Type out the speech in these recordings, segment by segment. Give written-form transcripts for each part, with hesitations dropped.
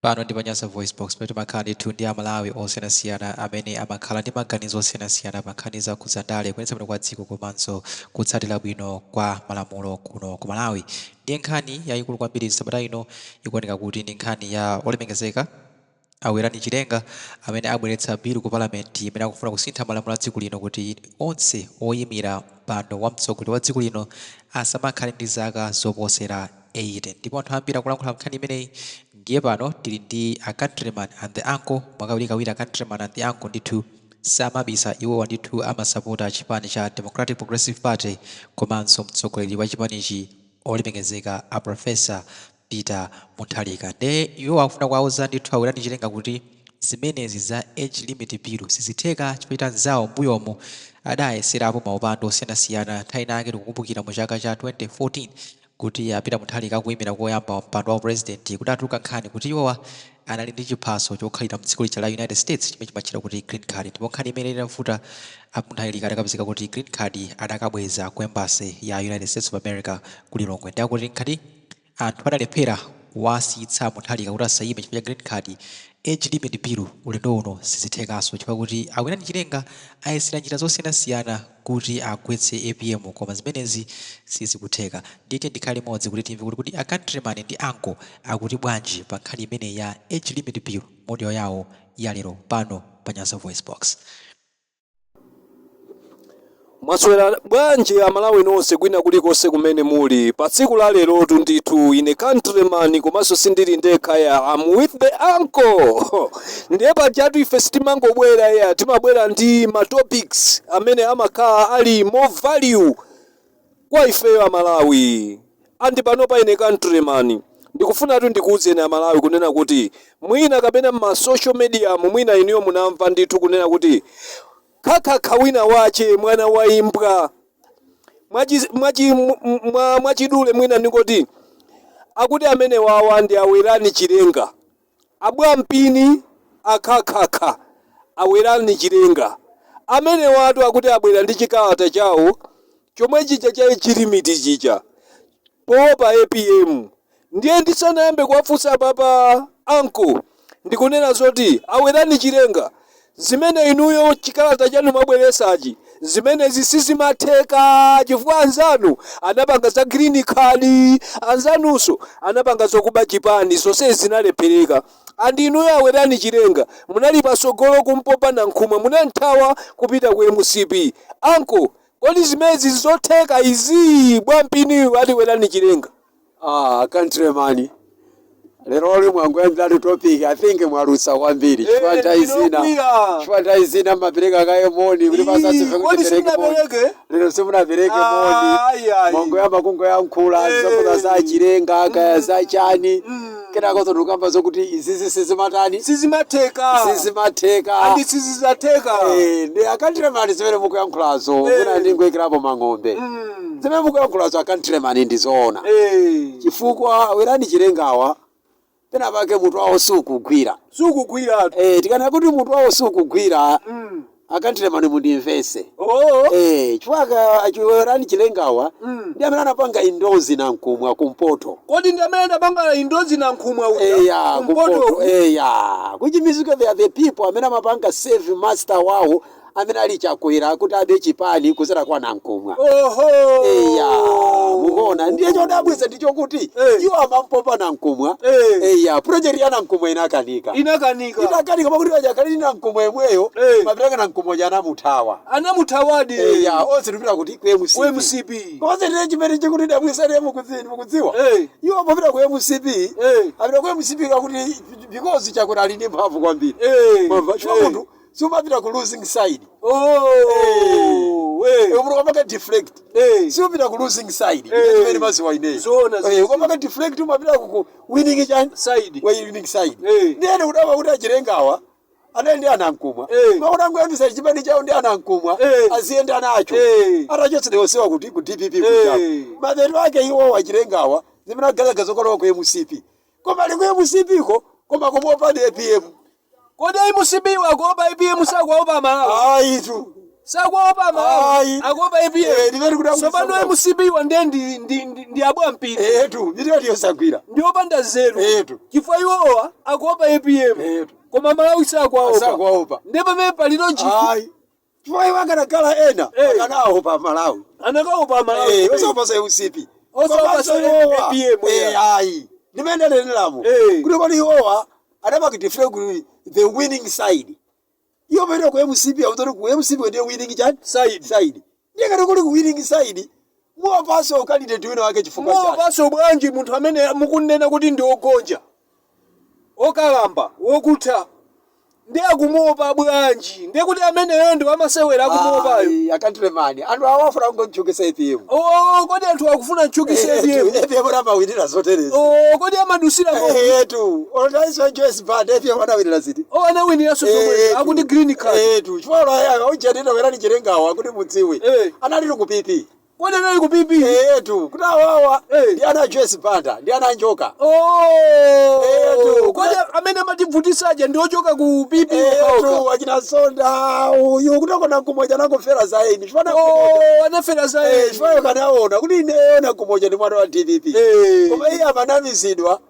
Pano ndi pa Nyasa Voice Box, pamene timakhala ndithu ndi Amalawi osiyanasiyana amene amakhala ndi maganizo osiyanasiyana pa nkhani zokhudza ndale, kuyendetsa bwino kwa dziko komanso kutsatira bwino kwa malamulo kuno ku Malawi. Ndiye nkhani yayikulu kwambiri sabata ino ikuoneka kuti ndi nkhani ya olemekezeka a Werani Chilenga amene abweretsa bill ku Parliament imene akufuna kusintha malamulo a dziko lino kuti onse oyimira mpando wa mtsogoleri wa dziko lino asamakhale ndi zaka zoposera 80. Ndipo anthu ambiri akulankhula nkhani imeneyi. Ndiye pano tili ndi a Countryman and the Uncle. Mwakawirikawiri a Countryman and the Uncle ndithu samabisa, iwowa ndithu amasapota chipani cha Democratic Progressive Party komanso mtsogoleri wa chipanichi, olemekezeka a Professor Peter Mutharika. Nde iwo akufuna kuwauza ndithu a Werani Chilenga kuti zimenezi za age limit bill sizitheka, chifukwa anzawo mbuyomu adayeserapo maupandu osiyanasiyana. Nthawi inake tikukumbukira mu chaka cha 2014 kuti a Peter Mutharika akuyimira koyamba mpando wa president, kudatuluka nkhani kuti iwowa anali ndi chiphaso chokhalira mdziko lija la United States chimene chimatchedwa kuti green card. Ndipo nkhani imene inavuta, a Mutharika adakapezeka kuti green card adakabweza ku embassy ya United States of America ku Lilongwe. Ndiakuti nkhati anthu adalephera kuwasiyitsa Mutharika kuti asayime chifukwa cha green card, age limit bill ulendo uno sizithekaso, chifukwa kuti a Werani Chilenga ayesera njira zosiyanasiyana kuti agwetse APM, koma zimenezi sizikutheka. Ndite ndikhale limodzi kuti timve kuti a Countryman ndi Uncle akuti bwanji pa nkhani imene ya age limit bill, audio yawo yalero pano pa Nyasa Voice Box. Mwaswera bwanji Amalawi nonse kwina kulikonse kumene muli? Pa tsiku la lerotu ndithu ine Countryman, komanso sindili ndekha ya, I'm with the Uncle. Ndiye pajatu ife sitimangobwera ya, timabwera ndi ma topics amene amakhala ali more value kwa ifeyo Amalawi. And panopa ine Countryman ndikufunatu ndikuwuzeni Amalawi kunena kuti mwina kapena ma social media mwina inuyo munamva ndithu kunena kuti khakhakha wina wache, mwana wa imbwa, mwachidule mwina ndingoti akuti amene wawa ndi a Werani Chilenga, abwampini, akhakhakha a Werani Chilenga amene watu akuti abwera ndi chikalata chawo chomwe chija cha age limit chija poopa APM. Ndiye ndisanayambe kuwafunsa papa Uncle, ndikunena zoti a Werani Chilenga, zimene inuyo chikalata chanu mwabweresachi, zimenezi sizimatheka, chifukwa anzanu anapanga za green card, anzanunso anapanga zokuba chipani, zonse zinalephereka. And inuyo a Werani Chilenga munali pasogolo kumpopa Nankhumwa, munanthawa kupita ku MCP. Uncle, kodi zimenezi zotheka izi, bwampiniyu ati Werani Chilenga? Ah, Countryman. Lero lomwe mwangoyambiratu topic, I think mwalusa kwambiri. Chifukwa nthawi zina Ndinokwiya. Chifukwa nthawi zina mmapereka kaye moni kuti pasasife kuti Kodi pereke moni. simunapereke? Lero simunapereke moni. Ayi, ayi. Mwangoyamba kungoyankhula zokuti za Chilenga kaya za chani. Kenako tikamba zokuti izizi sizimatani? Sizimatheka. Sizimatheka. And sizizatheka. Ndi a Countryman, zimene mukuyankhulazo, mwina ndingoyikirapo mang'ombe. Zimene mukuyankhulazo, a Countryman, ndizoona. Chifukwa Werani Chilengawa pena pake mutu wawo sukugwira. Sukugwiratu. Tikana kuti mutu wawo sukugwira, a Countryman, mundimvese. Oh. Chifukwa achiwerani Chilengawa ndi amene anapanga endorse Nankhumwa kumpoto. Kodi ndi amene anapanga endorse Nankhumwa uja? Eya. Kumpoto? Kumpoto, eya. Which means they are the people amene amapanga save master wawo amene ali Chakwera kuti abe chipani kuzera kwa Nankhumwa. Oho. Eya, mukuona, ndiye chodabwitsa ndichokuti iwo amampopa Nankhumwa. Eya, project ya Nankhumwa inakanika. Inakanika. Inakanika pakuti wajakali Nankhumwa imweyo mapereka Nankhumwa janamuthawa. Anamuthawadi. Eya, onse tipita kuti ku MCP. Ku MCP. Komanso ndiye chimene chikuti dabwitsa mukudziwa, iwo amapita ku MCP, apita ku MCP kakuti because Chakwera ali ndi mphamvu kwambiri. Mwamva? Chifukwa munthu sumapita ku losing side. Oh. Munthu ukapanga deflect, siupita ku losing side. Chimene maziwa ineyo. Zoona. Ukapanga deflect umapita ku winning chani? Side. Winning side. Ndiyene kudaba kuti achilengawa anali ndi aNankhumwa, makuti angoyambisa chipani chawo ndi aNankhumwa, aziyenda nacho, atachotsedwa onsewa kuti ku DPP kuchako. Mapeto ake iwo achilengawa zimene agalagaza kolowa ku MCP, koma ali ku MCP ko, koma kumopa ndi APM. Kodi MCP wakuopa APM, sakuopa Malawi? Ayitu. Sakuopa Malawi. Ayi. Akuopa Eh, APM. ndimene kuti Tsopano MCP wa ndiye ndi abwampini. Etu, mitu yati yosagwira. Ndi opanda nzeru. Etu. Chifukwa iwowa akuopa APM. Etu. Koma Malawi sakuwaopa. Sakuwaopa. Ndiye pamene pali logic. Ayi. Chifukwa iwo akanakhala ena, Eh. akanaopa Malawi. Anakaopa Malawi. Eh, osaopa MCP. Osaopa Komanso iwowa. APM, Eh, yeah. ayi. Ndimene ndaneneramu. Eh. Kuti kodi iwowa adapakiti kuti the winning side. Iwo pamene ku MCP akuti ku MCP ndiye winning chani? Side. Side. Ndiye ngati kuli ku winning side, muwapanso candidate wina wake chifukwa chani? Muopanso bwanji munthu amene mukunena kuti ndi ogonja, okalamba, wokutha? Ndi akumuopa bwanji? Ndiye kuti ameneyo ndi wamasewera akumuopayo. Ayi, akanthulemani. Anthu awa afuna kungotchukitsa APM. Oh, kodi anthu akufuna mtchukise APM? APM amawinira zoterezi. Oh, kodi amadusira ko? Etu, olotaiso Joyce Banda APM anawinira ziti. Oh, anawiniranso zomwe akuti green card. Etu, chifukwa ujanena werani chirengawo akuti mudziwe. Eh. Analili ku PP. Kodi anali ku PP? Etu, kuti awawa Eh. ndi ana Joyce Banda, ndi ana njoka. Oh, Etu. kodi amene amativutisaja ndi ochoka ku PP? Etu, achina Sonda uyu kutokona kumoja nangofera za eni. Chifukwa Oh, anafera za Eh, chifukwa kanaona kuti ineyo nakumoja ndi mwana wa DPP. Eh. Koma iye amanamizidwa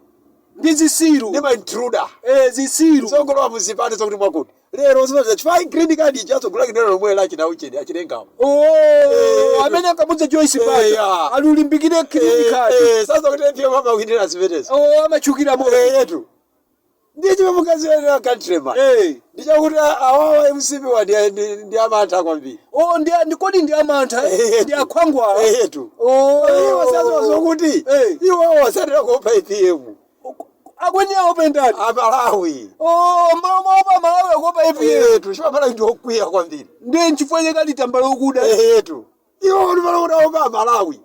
ndi zisiru. ndi ma intruder. Eh, zisiru. Zongolowa muzipande zokuti mwakuti. Lero zimene chifukwa green card ichatsogula kineno lomwe lachina ucheni achirengawo. Oh, Eh, amene akamudza Joyce Eh, Banda yeah. alulimbikire green card. Eh, sasa kuti APM amawinira zimenezo. Oh, amachukira mo. Eh, yetu. Ndiye chimwe mukaziwenera countryman. Eh. Ndichakuti awawa MCP wa ndi amantha kwambiri. Oh, ndi kodi ndi amantha? Eh, Ndi akhwangwala. Eh, yetu. Oh. Iwo sasa zokuti Eh. iwo wasatira kuopa APM. Akweni aope ndani? Amalawi. Oh, maopa Malawi akuopa APM. Yetu, chifukwa Malawi ndi okwiya kwambiri. Ndiye nchifukwa chake ali tambala okuda. Yetu. Iwo kuti pano kuti Malawi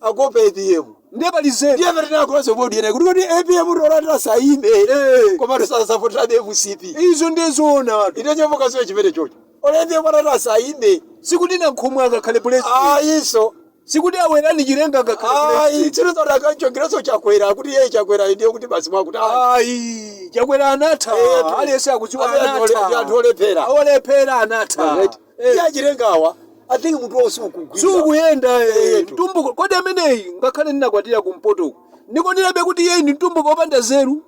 akuopa APM. Ndiye pali zeru. Ndiye pamene akulaso bodi ene kuti kuti APM tolatira saime. Eh. Koma tisasapoterabe MCP. Izo ndiye zoona atu. Ine chomokaziwe chimene chocho. Ole APM atati saime. Sikuti Nankhumwe angakhale president. Ayiso. Sikuti awerani Chilenga angakhale Ayi, president. chino chakanchongereso Chakwera kuti iye Chakwera ndiye kuti basi mwakuti ayi. Ayi, Chakwera anatha. Etu. Aliyense akudziwa Amene anatha. ndi anthu olephera. Olephera anatha. Right. Eh. Iye achirengawa, I think munthu wonse ukugwira. Sukuyenda eh. Etu. Mtumbuko kodi ameneyi ngakhale ndinakwatira kumpoto ndikonderabe kuti iyeyi ndi mtumbuko wopanda zeru.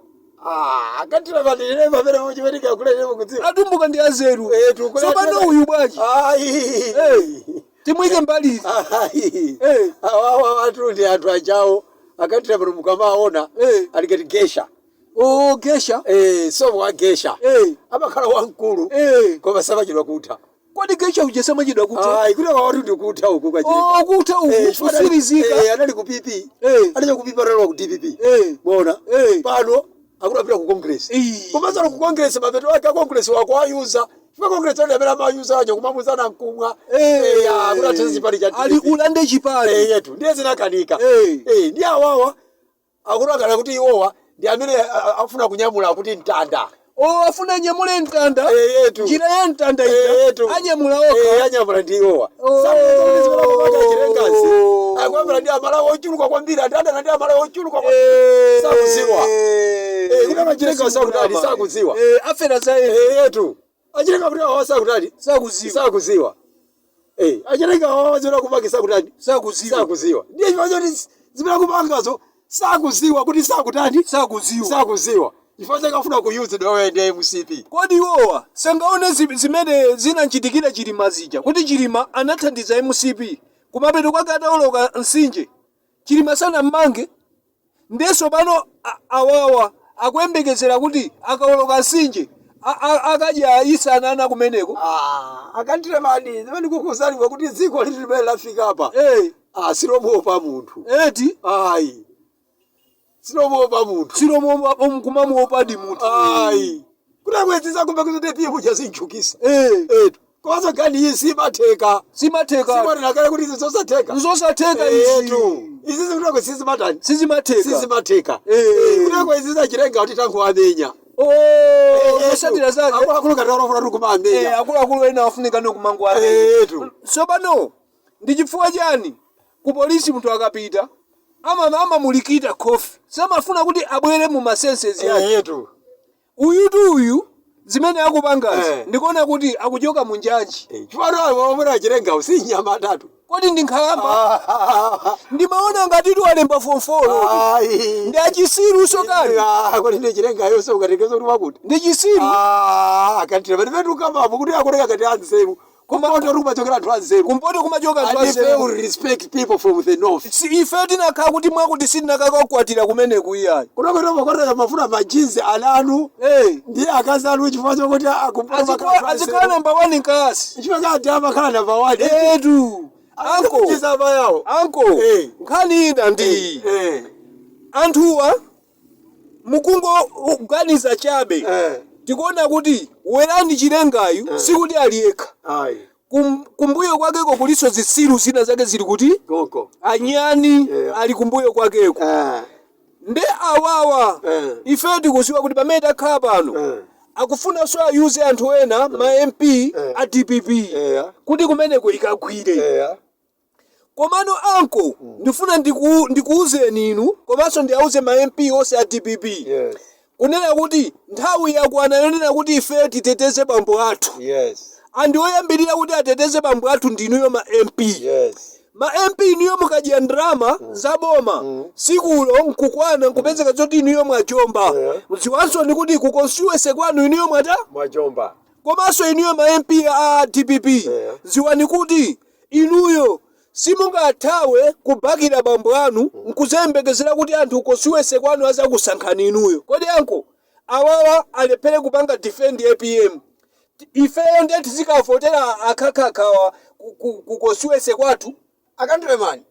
Ah, akatira patirire pamene chimetika kulere kudziwa. Atumbuka ndi azeru. Etu, Tsopano uyu bwanji? Ayi. Eh, timuyike mbali. Ayi. Eh. Awawa anthu ndi anthu ajawo akatira pano mukamaona Eh. alikati gesha. Oh, gesha. Eh, somo wa gesha. Eh. Amakhala wamkulu. Eh. Koma samachedwa kutha. Kodi gesha uja samachedwa kutha? Ayi, kuti wawatu ndi kutha uku kwa Oh, kutha uku kusirizika. Eh, anali ku PP. Eh. Anali ku PP anali ku DPP. Eh. Bona. Eh. Pano akudapita ku Congress. Eh. Komanso ali ku Congress mapeto ake a Congress wako ayuza. Chifukwa Congress ali amene amayuza ajo kumamuzana mkumwa. Eh. Akuti athenzi chipani cha Ali DPP. ulande chipani. Eh, yetu. Ndiye zinakanika. Eh. Eh, ndi awawa akuti kuti iwowa ndi amene afuna kunyamula kuti mtanda. Oh, afuna anyamule mtanda. Eh, yetu. Njira ya mtanda Eh, ija. yetu. Anyamula okha. Eh, anyamula ndi iwowa. Oh. Sakuziwa. Akwambira ndi amalawi ochuluka kwambiri, adadana ndi amalawi ochuluka kwambiri. Eh. Sakuziwa. Eh, kuti amachilenga sakutali, sakuziwa. Eh, afera za eni. Eh, yetu. Achilenga kuti awawa sakutali. Sakuziwa. Sakuziwa. Eh, achilenga awawa zimene akupanga sakutali. Sakuziwa. Sakuziwa. Ndiye chifukwa choti zimene akupangazo sakuziwa kuti sakutani. Sakuziwa. Sakuziwa. Chifukwa chake afuna kuyuzidwa wewe ndi MCP. Kodi iwowa sangaone zimene zinamchitikira Chilima zija, kuti Chilima anathandiza MCP kumapeto kwake atawoloka mtsinje Chilima sanammange? Ndiye pano awawa akuyembekezera kuti akawoloka mtsinje akadya isanana kumeneko. Ah, akandilemani zimene ndikukuwuzani kuti dziko lili limene lafika apa. Eh. Ah, silomuopa munthu. Eti. Ayi. Silomuopa munthu. Silomuopa munthu. Ayi. Kuti akwezisa kumbe kuti pipo chazinchukisa. Eh. Etu. Komanso gani iyi simatheka. Simatheka. Simatheka kuti izi zosatheka. Nzosatheka izi. Etu. Izi zikuti kwezi sizimatani. Sizimatheka. Sizimatheka. Eh. Kuti kwezi zachilenga kuti tangu amenya. Oh, zosatira zake. Akuluakulu kati akufuna kuti kumamenya. Eh, akuluakulu ena afunika nokumangu amenya. Etu. Tsopano ndi chifukwa chani ku polisi munthu akapita amamulikita khofi, samafuna kuti abwere mu ma senses yake. Etu. Uyutu uyu Zimene akupangazi, ndikuona kuti akuchoka munjanji. Chifano omwe achilengawo si nyamatatu. Kodi ndi nkhalamba? Ndimaona ngati walemba form 4. Ayi. Ndi achisiru sokani. Ah, kodi ndi chilengayo ukatengezo kuti wakuti Ndi chisiru. Akatira pamene tukamapo kuti akoneka kati anzeru, kumpoto kumachokera anthu anzeru. Kumpoto kumachoka anthu And if anzeru. we respect people from the north. Si ife tinakhala kuti mwakuti sitinakakakwatira kumeneku iyayi. Kunokotomakotoa mafuna majinsi ananu ndiye akazi anu, chifukwa chokuti Azikhala namba 1 nkalasi. Chifukwa ati amakhala namba 1. Etu anko. Chizaba yawo. Anko, nkhani ina ndi anthuwa mukungoganiza chabe. Tikuona kuti Werani Chilengayu sikuti ali yekha. Ayi. Kumbuyo kwakeko kuliso zisilu zina zake zili kuti Gonko. anyani ali kumbuyo kwakeko. Nde awawa, ife tikuziwa kuti pamene takhala pano, akufunanso ayuze anthu ena, ma MP a DPP, kuti kumeneko ikagwire. Komano anko, ndifuna ndikuuzeni inu komanso ndiauze ma MP onse a DPP kunena kuti nthawi yakwana yonena kuti ife titeteze bambo athu. Anthu oyambirira kuti ateteze bambo athu ndinuyo ma MP. Ma MP inuyo, mukadya ndalama za boma sikulo nkukwana, nkupezeka zoti inuyo mwajomba, mziwanso ndi kuti ku constituency kwanu inuyo mwata Mwajomba. Komanso inuyo ma MP a DPP, ziwani kuti inuyo simungathawe kubakira bambo anu nkuzayembekezera kuti anthu constituency kwanu azakusankhani inuyo. Kodi anko, awawa alephere kupanga defend APM, ifeyo ndiye tizikavotera akhakhakhawa ku constituency kwathu? Akandilemani.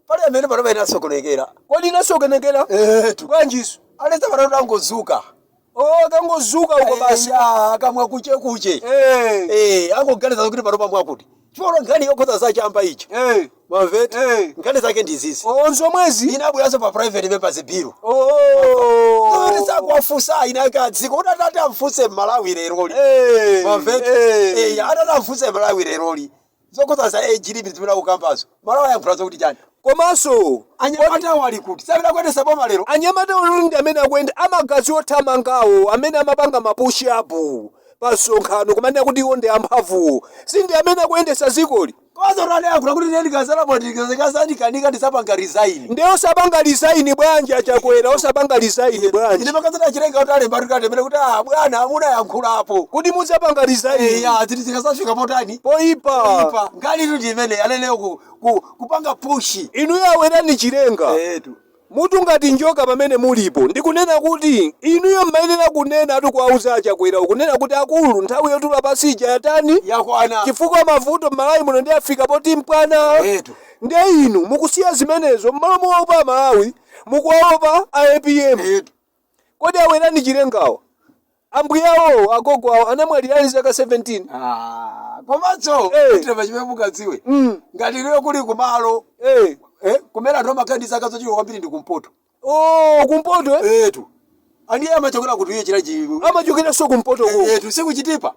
Pali amene pano painasokonekera. Kodi inasokonekera? Etu. Bwanjiso? Aleza pano tangozuka. Oh, kangozuka uko basi. Akamwa kuche kuche. Angoganiza kuti pano pamwakuti chifukwa nkhani yokhoza zachamba ichi. Mwamveti? Nkhani zake ndizizi. Oh, nzomwezi. Inabweranso pa private members bill. Kuti sakuwafunsa ina akadziko kuti atati amfunse Mmalawi leroli. Mwamveti? Atati amfunse Mmalawi leroli zokhoza za age limit zimene akukambazo, Malawi ayankhula zokuti chani? Komanso anyamata ali kuti sapita kuyendesa boma lero? Anyamata uli ndi amene akuyenda amagazi othamangawo, amene amapanga ma push up pa msonkhano kumanena kuti iwo ndi amphamvuwo, si ndi amene akuyendesa zikoli? Komanso rani ayankhula kuti ine ndikazalamo ndikazandikanika ndisapanga resign. Ndiye osapanga resign bwanji, Achakwera? Osapanga resign bwanji? Ine makazati achilenga kuti alemba tukatemere kuti ah bwana amuna yankhulapo kuti muzapanga resign. Ya, ziti zikasafika potani? Poipa. Ipa nkhani tu ndi imene aleneyo kupanga push. Inuyo Awerani Chilenga, Etu. Mutu ngati njoka pamene mulipo, ndikunena kuti inuyo mmayenera kunena atu, kuwauza Achakwera, kunena kuti akulu, nthawi yotula pasija yatani? Yakwana. Chifukwa mavuto m'Malawi muno ndi afika poti mpwana. Etu. Ndiye inu mukusiya zimenezo, mmalo muwaopa Malawi mukuwaopa a APM. Etu. Kodi Awerani Chilengawo, ambuyawo, agogo awo anamwalirani zaka 17. Ah, komanso kutirema chimene mukadziwe, ngati lero kuli kumalo kumene anthu amakhala ndi zaka zochuluka kwambiri ndi kumpoto. Oh, kumpoto, eh? Etu, andiye amachokera kuti iye chira Amachokeranso kumpoto ko? Etu, sikuchitipa,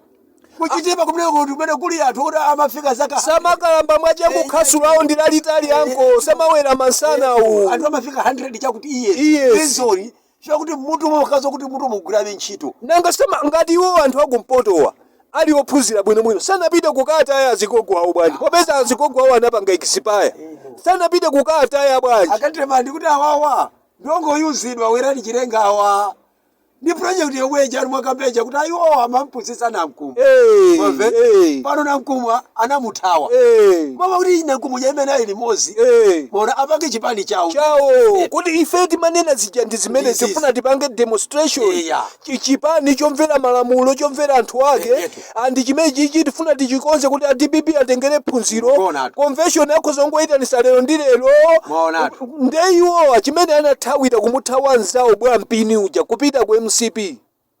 kuchitipa kumene kuti kumene kuli anthu kuti amafika zaka Samakalamba mwachangu, khasu lawo ndi lalitali anko, samawera masana awu. Anthu amafika 100 chakuti iye reason chakuti mutu mokazo kuti mutu mugwirabe ntchito. Nanga sama ngati iwo anthu akumpotowa ali ophunzira bwinobwino, sanapite kukataya azigogo awo bwanji? Popeza azigogo awo anapanga expire, sanapite kukataya bwanji? Akatema ndikuti awawa ndongoyuzidwa. Werani Chilengawa ndi project yomwe ija mwakapeja kuti ayiwo amamphunzitsa Namkumwa. Pano Namkumwa anamuthawa. Mama kuti Namkumwa imene ali limodzi mona apange chipani chawo. Chawo. Kuti ife timanena zija ndi zimene Ndizizi. zifuna tipange demonstration. Chipani chomvera malamulo, chomvera anthu ake. Andi chimene chichi tifuna tichikonze kuti a DPP atengere phunziro. Maonatu. Convention yakhoza kungoyitanisa lero ndi lero. Maonatu. Nde iwowa chimene anathawira, kumuthawa anzawo bwampini uja kupita ku MCP,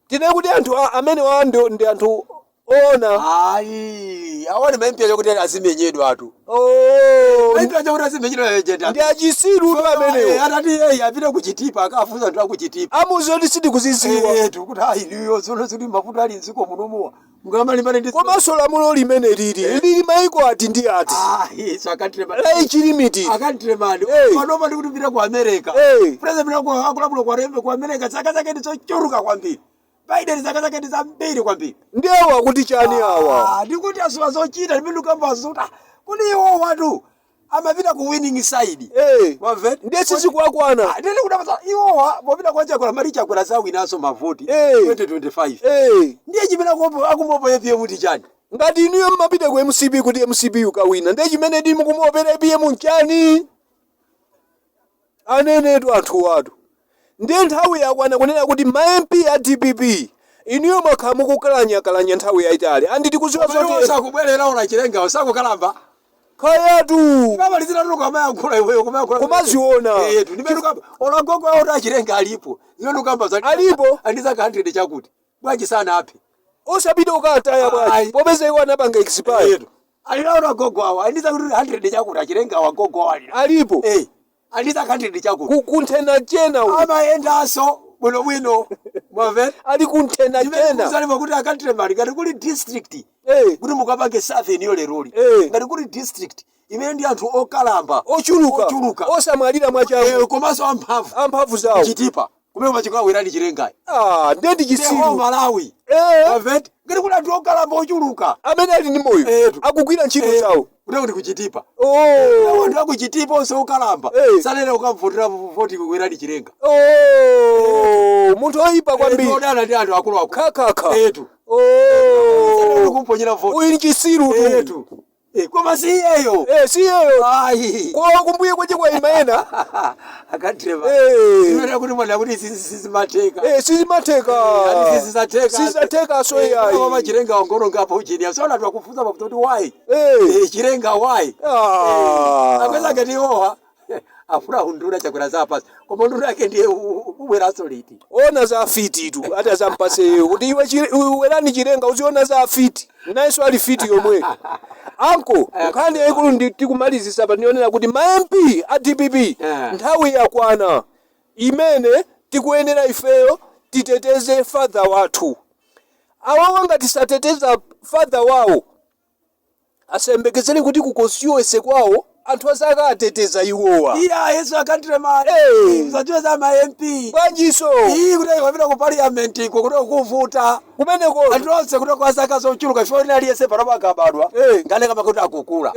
tine kuti anthu amene wa ndi anthu oona. Ayi, awone ma MP chakuti azimenyedwa atu. Oh, Ma MP chakuti azimenyedwa agent. Ndi achisiru tu amenewo. Atati eyi apite kuchitipa akafunsa anthu akuchitipa. Amuzi kuti sindikuziziwa. Etu, kuti ayi niyo zono zikuti mavuto ali mdziko munomuwa mukamalimane ndi Komanso lamulo limene lili maiko ati ndi ati? Ayi, so akantire La age limit. Akantiremani. Panopa ndikuti pita ku America. President akulamula ku America zaka zake ndizochuluka kwambiri. Biden zaka zake ndi zambiri kwambiri. Ndiye akuti chani awa? Ah, ndikuti asuwa zochita limene ukambazo kuti kuti iwo watu amapita ku winning side. Wamvera? Ndiye sizikuwakwana. Ndili kudapasa iwowa popita kwa Chakwera, mali Chakwera zawinanso mavoti 2025. Ndiye chimene akumopo APM ndi chani? Ngati inuyo mmapita ku MCP kuti MCP ukawina, ndiye chimene ndi mukumuopera APM nchani? Anenetu anthu watu. Ndiye nthawi yakwana kunena kuti ma MP a DPP, inuyo mwakhala mukukalanyakalanya nthawi yayitali, andi tikuziwa zoti zoti sakubwerera una Chilenga sakukalamba. Kayatu. Pamalizira tuko amayankhula iweyo kumayankhula. Kumaziona. Eh, ndimene ukamba olagogo awo kuti achilenga alipo. Zimene ukamba za Alipo. Andiza 100 chakuti. Bwanji sana aphe? Osapita ukataya bwanji? Ayi. Popeza iwo anapanga expire. Eh, alina agogo awo andiza kuti 100 chakuti achilenga awo agogo awo alina. Alipo. Eh, andiza 100 chakuti. Kunthena chena uyu. Amayendanso bwinobwino, mwamvera? Ali kunthena chena. Kusalima kuti akantremali ngati kuli district kuti mukapange survey niyo leroli, ngati kuli district imene ndi anthu okalamba ochuluka, ochuluka, osamwalira mwachangu, komanso amphamvu, amphamvu zawo, Chitipa kumene machikawirani Chilengayi. Ah, ndiye ndi the whole chitsiru. Malawi. Mwamvera? Ngati kuli anthu okalamba ochuluka amene ali ndi moyo, akugwira ntchito zawo, kuti kuchitipa. Oh. Anthu akuchitipa onse okalamba sanene ukamvotera voti kuwerani Chilenga. Oh, munthu oyipa kwambiri. Odana ndi anthu akuluakulu. Khakakha. Etu. Oh. Kumponyera voti. Uyu ni chisiru tu. Etu. Koma si iyeyo. Si iyeyo. Ayi. Kwa kumbuye kwache kwa imaena. Akatreva. Eh. Kuti mwana kuti sizimatheka. Sizimatheka. Ati sizizatheka. Sizizatheka so yayi. Koma Chilenga wangoro ngapo uchini. So anthu akufunsa pakuti kuti why? Chilenga why? Ah. Akweza ngati iwowa afuna unduna Chakwera zapasi. Koma unduna yake ndiye ubweraso liti? Ona za fiti tu ati azampaseyo kuti iwe Werani Chilenga uziona za fiti, nayenso ali fiti yomwe anko. Nkhani yayikulu ndi tikumalizisa pa ndionera kuti ma MP a DPP, nthawi yakwana imene tikuyenera ifeyo titeteze father wathu. Awawa ngati sateteza father wawo, asayembekezere kuti ku constituency kwawo anthu azakateteza iwowa. Iya, Yesu akantrema. Msachue za ma MP. Bwanjiso? Iyi kuti wapita ku parliament iko kuti kuvuta. Kumeneko. Anthu onse kuti kwa zaka zochuluka ifo ina aliyese panopa akabadwa. Ngale kama kuti akukula.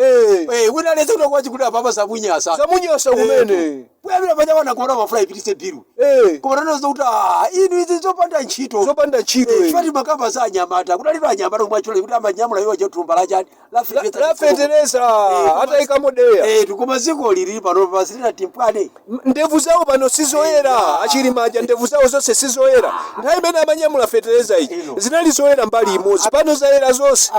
Wina aliyese kuti kwa chikuti apapa zamunyasa. Zamunyasa kumene. Kuyambira paja wana kuona mafula ipitise biru. Koma tanozo kuti inu izi zopanda ntchito. Zopanda ntchito. Chifukwa makamba za anyamata. Kuti alipo anyamata kumachula kuti amanyamula iwo chothumba la chani. La fetereza. La fetereza atayika modeya. Koma dziko lili pano pasirina timpwane. Ndevu zawo pano sizoyera, achilimaja ndevu zawo zonse sizoyera. Nthawi imene amanyamula fetereza iyi zinali zoyera mbali imodzi, pano zayera zonse.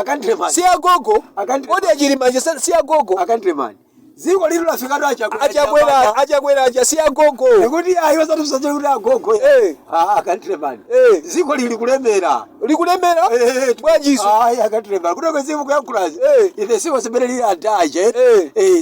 Si agogo? Kodi achilimaja si agogo? Akantremani. Dziko lili lafikatu achakwera. Achakwera, achakwera aja si agogo? Ndikuti ayi osati msachole kuti agogo. Akantremani. Dziko lili kulemera. Likulemera? Bwanjiso? Ayi, akantremani. Kuti kwezimu kuyankhulazi. Ife siko simene lili antaje.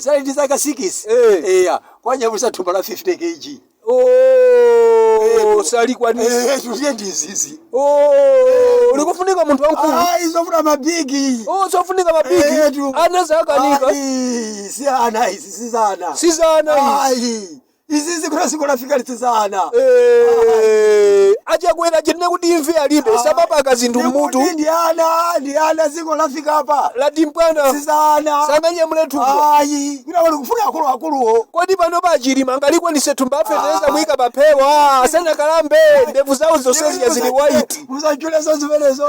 Sali ndi zaka 6. Kwanyamulisa thumba la 50 kg. Oh, salikwanisa. Tuziye ndizizi. Oh, likufunika munthu wamkulu. Ayi, zofunika mabigi. Oh, zofunika mabigi. Ana zakanika. Ayi, si ana izi, si zana. Si zana izi. Ayi. Izizi kuna siku lafika lisizana. Achakwera chinene kuti imvi alibe samapaka zinthu mmutu. Ndikuti ndi ana, ndi ana dziko lafika apa. Latimpwana. Sizana. Sanganyamule thumba. Ayi, kuna wali kufuna akulu akuluwo. Kodi pano pachilima angalikwanise thumba afetereza muyika paphewa asanakalambe, ndevu zawo zonse zija zili white. Musachule zimenezo.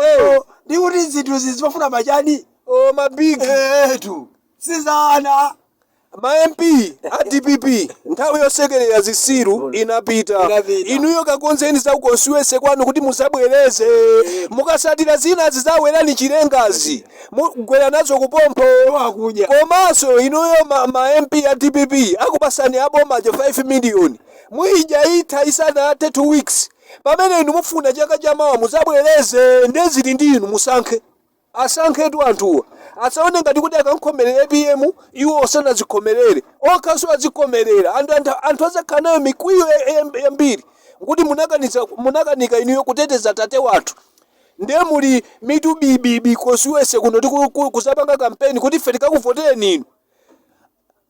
Ndikuti zinthu zizifuna machani. Oh, mabigi. Tu. Sizana. Ma MP a DPP, nthawi yosekerera zisiru inapita. Inapita. Inuyo kakonzeni za constituency kwanu kuti musabwereze. Mukasatira zina zidzawerani Chilengazi, mugwera nazo kupompho. Wakudya. Komanso inuyo ma MP a DPP akupasani abomajo 5 million, muidya itha isanathe 2 weeks, pamene inu mufuna chaka chamawa muzabwereze. Ndezili ndi inu, musankhe. Asankhetu anthuwa, asaone ngati kuti akankhomerera APM iwo osanazikhomerere okhaso azikhomerera. Anthu azakhala nayo mikwiyo yambiri nkuti munakanika inuyo kuteteza tate wathu. Ndiye muli mitu bibibi constituency kuno kusapanga kampeni kuti ife tikakuvotereni inu.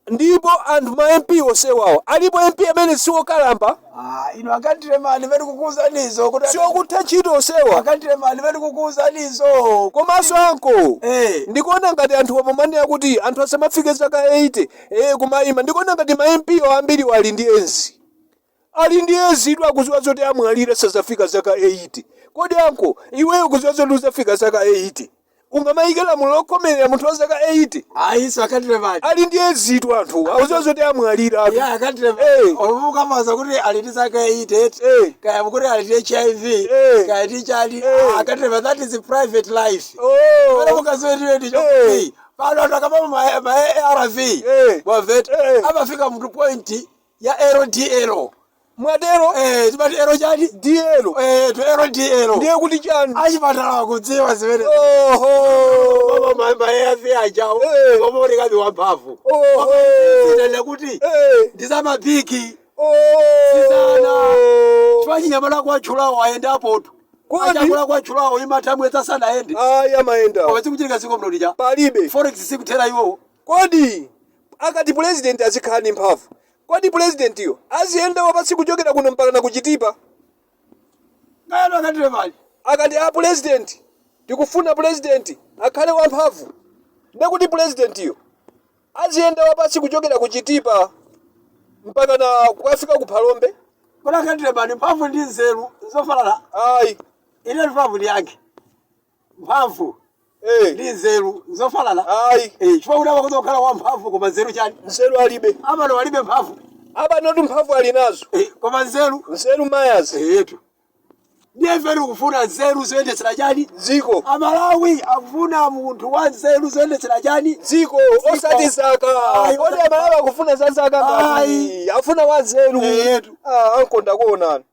Ndipo anthu ma MP osewawo alipo MP amene siwokalamba? Ah, ino akandiremani pene kukuuzanizo kuti Siwokutha ntchito osewa? Akandiremani pene kukuuzanizo. Komanso anko, Eh. ndikuona ngati anthu apamanena kuti anthu asamafike zaka 80 kumayima, ndikuona ngati ma MP ambiri ali ndi Edzi, ali ndi Edzi tu, akuziwa zoti amwalira, sazafika zaka 80. Kodi anko, iweyo kuziwa zoti uzafika zaka 80, ungamayike lamulo lokhomerera munthu wa zaka 80? Ayiso akandiremani. Ali ndi Edzi tu anthu, akuziwa zoti amwalira. Ya, akandiremani. Eh. Olumukamaza kuti ali ndi zaka 80, Eh. kaya kuti ali ndi HIV, Eh. kaya ndi chani. Eh. Akandirema, that is private life. Oh. Pano mukaziwetire ndi Eh. chokuti pano anthu akamama ma ARV, Eh. mwamveta? Eh. Amafika mtu point ya LDL. Mwatero? Eh, timati L chani? DL. Eh, to LDL. Ndiye kuti chani? Achipatala kudziwa zimene. Oho. Ma ARV ajawo Eh. omaonekabe wamphamvu. Oho. Zitenda kuti Eh. ndizamapiki. Oh. Sizana. Chifukwa chinyamala kwatchulawo ayendapotu. Kodi? Achakula kwatchulawo imathamwetsa sanayende. Aya, amayenda. Koma sikuchitika dziko muno lija. Palibe. Forex sikuthera iwowo. Kodi akati president azikhala ndi mphamvu, kodi presidentiyo aziyenda wapasi kuchokera kuno mpaka na kuchitipa? Kayano akatiremani. Akati a president, tikufuna president akhale wamphamvu, ndekuti presidentiyo aziyenda wapasi kuchokera kuchitipa mpaka na kukafika ku Phalombe? Kodi akatiremani, mphamvu ndi nzeru zofanana? Ayi. Ine mphamvu ndi yake. Mphamvu ndi nzeru zofanana? Ayi. Eh, chifukwa kuti amakoza kukhala wamphamvu koma nzeru chani? Nzeru alibe. Amano alibe mphamvu. Abanatu mphamvu ali nazo. Eh, koma nzeru? Nzeru mayazi. Yetu. Ndiye ife tikufuna nzeru zoyendetsera chani? Dziko. Amalawi akufuna munthu wa nzeru zoyendetsera chani? Dziko, osati zaka. Ayi. Kodi Amalawi akufuna za zaka ngati? Ayi. Afuna wa nzeru. Yetu. Ah, anko, ndakuonani.